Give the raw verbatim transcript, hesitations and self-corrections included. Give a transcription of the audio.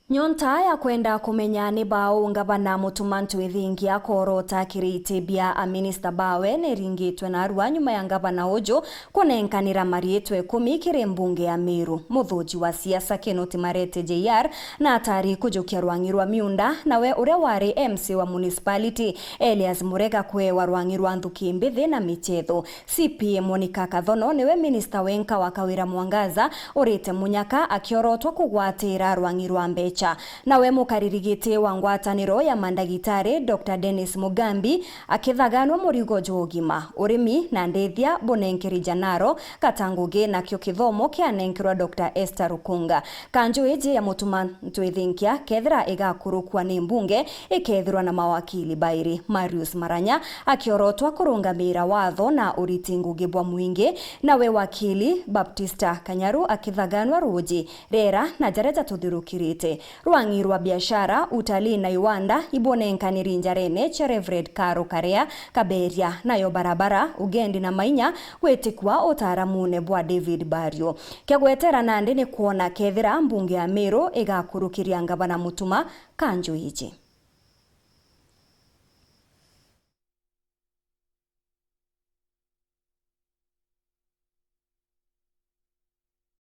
Nyonta ya kwenda kumenya ni bau ngavana Mutuma Ntwithingia akorota kiri iti bia aminista bawe niringitwe narua nyuma ya ngavana uju kunenkanira mariitwa ikumi kiri mbunge ya Meru. Muthuji wa siasa Kinoti Marete J R na atari kujukia Rwang'i rwa Miunda, nawe uria wari M C wa municipality Elias Murega kwewa Rwang'i rwa nthuki mbithi na michetho. C P A Monica Kathono niwe minista wenka wa Kawira Mwangaza urite munyaka akiorotwa kugwatira Rwang'i rwa mbecha. Nawe mukariri giti wa ngwataniro ya mandagitari, Doctor Dennis Mugambi, akithaganwa murigo jwa ugima, urimi na ndithia bunenkeri Janaro Katangugi, nakio kithomo kianenkerwa Doctor Esther Rukunga. Kanju iji ya Mutuma Ntwithinkia kethira igakurukua ni mbunge, ikethirwa na mawakili bairi, Marius Maranya akiorotwa kurungamira watho na uriti ngugi bwa mwingi, nawe wakili Baptista Kanyaru akithaganwa ruuji, riera na jaria jatuthirukirite. Rwang'i rwa biashara, utalii na iwanda ibunenkaniri njarene cia Reverend Karo Karea Kaberia, nayo barabara, ugendi na mainya gwitikua utaaramune bwa David Bario. Kia gwetera nandi ni kwona kethira mbunge ya Meru igakurukiria ngavana Mutuma kanju iji.